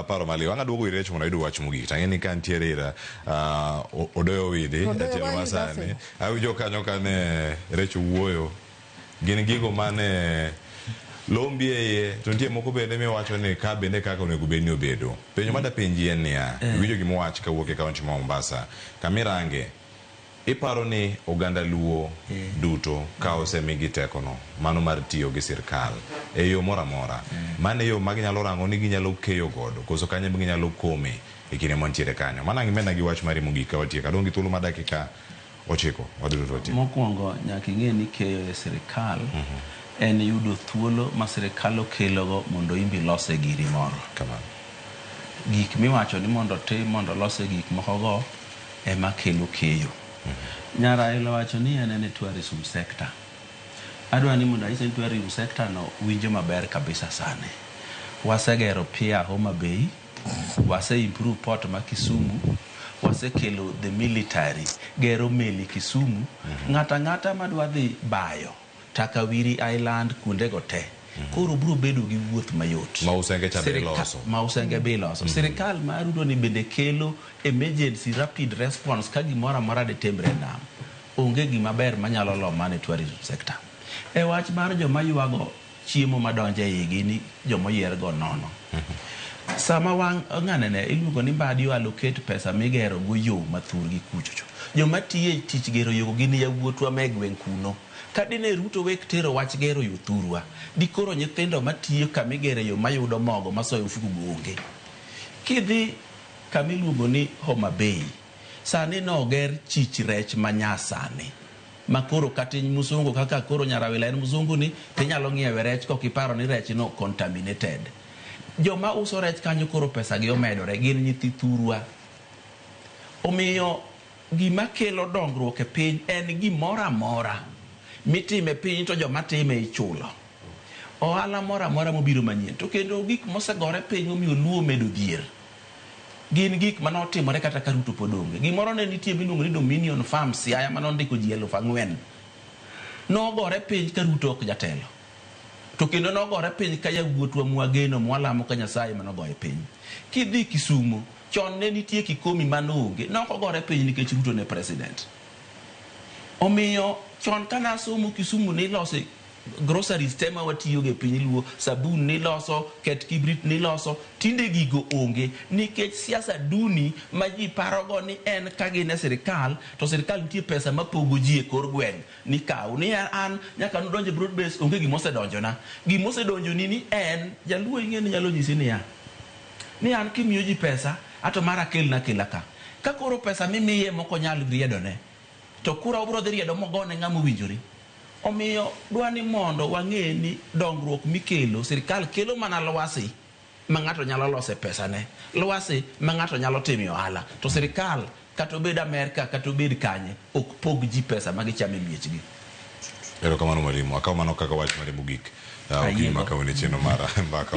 paro maliw. Ang' aduogo ir Rach mondo ayud wach mogik. To ang'e ni ka nitiere ir Odoyo Owidi Odoyo jatelo wa ma yudo sani. ase. Awinjo kanyo kane Rach wuoyo. Gin gigo mane lombi e iye to nitie moko bende miwacho ni ka bende kaka onego bed ni obedo. Penjo ma dapenji en niya, iwinjo gima owach kawuok e kaunti ma Mombasa. Kama irange, iparo ni oganda Luo duto ka osemigi tekono, mano mar tiyo gi sirkal e yo moro amora, mano e yo ma ginyalo rango ni ginyalo keyo godo koso kanyo ema ginyalo kome e kinde mantiere kanyo. Mano ang' imedna gi wach mari mogik ka watieko. Adong' gi thuolo mar dakika 9 waduto to watieko. Mokwongo nyaka ing'e ni keyo e sirkal en yudo thuolo ma sirkal okelogo mondo in be ilose giri moro. Kamano. Gik miwacho ni mondo otim mondo olose gik moko go ema kelo keyo. Nyar Raila owacho ni en e tourism sector. Adwa ni mondo anyise ni tourism sector no winjo maber kabisa sani. Wasegero pier Homa Bay, wase improve port ma Kisumu, wasekelo the military gero meli Kisumu. Ng'ato ang'ata madwa dhi bayo Takawiri Island kuondego te koro biro bedo gi wuoth mayot. Ma Usenge cha be iloso. Ma Usenge be iloso. Sirikal mar Ruto ni bende kelo emergency rapid response ka gimoro amora ditimre e nam. Onge gima ber manyalo lo mana e tourism sector. E wach mar joma ywago chiemo madonjo e igi ni jomoyier go nono. Sama wang' ng'anene iluongo ni Mbadi o allocate pesa migero go yo ma thurgi kuchocho. Joma tiyo e tich gero yo gin yawuotwa ma e gweng' kuno. Ka dine Ruto wek tero wach gero yo thurwa, dikoro nyithindo matiyo kama igere yo mayudo mogo masoyo ofuku go onge. Kidhi kama iluongo ni Homa Bay, sani noger chich rech manyasani. Ma koro kata in musungu kaka koro Nyarawila en musungu ni tinyalo ng'iewe rech kok iparo ni rech no contaminated. Joma uso rech kanyo koro pesa gi omedore gin nyithi thurwa. Omiyo gima kelo dongruok e piny en gimoro amora mitime piny to joma time ichulo. Ohala moro amora mobiro manyien to kendo gik mosegore piny momiyo Luo omedo dhier gin gik mane otimore kata ka Ruto pod onge. Gimoro ne nitie miluongo ni Dominion Farm Siaya mane ondiko ji 4,000. Nogore piny ka Ruto ok jatelo. To kendo nogore piny ka yawuotwa mwageno mwalamo ka Nyasaye mane ogoye piny. Kidhi Kisumo, chon ne nitie Kikomi mane onge. Nok ogore piny nikech Ruto ne president. Omiyo chon kane asomo Kisumu nilose groceries te ma watiyogo e piny Luo, sabun niloso, ket kibrit niloso, tinde gigo onge nikech siasa duni ma ji parogo ni en ka gin e sirikal to sirikal nitie pesa mapogo ji e kor gweng' ni kaw ni an nyaka nudonj e broad base onge gima osedonjona. Gima osedonjoni ni en jaluo ing'e ni nyalo nyisi niya ni an kimiyo ji pesa ato mara kelna akela ka. Ka koro pesa mimiye mok onyal riedone to kura obiro dhi riedo mogone ng'ama owinjore. Omiyo dwa ni mondo wang'e ni dongruok mikelo, sirkal kelo mana lwasi ma ng'ato nyalo lose pesane, lwasi ma ng'ato nyalo time ohala. To sirkal kata obed Amerka kata obed kanye ok pog ji pesa ma gichamo e miechgi. Erokamano mwalimu. Akawo mano kaka wach mari mogik. Okinyi ma kawuono e chenro mar mbaka.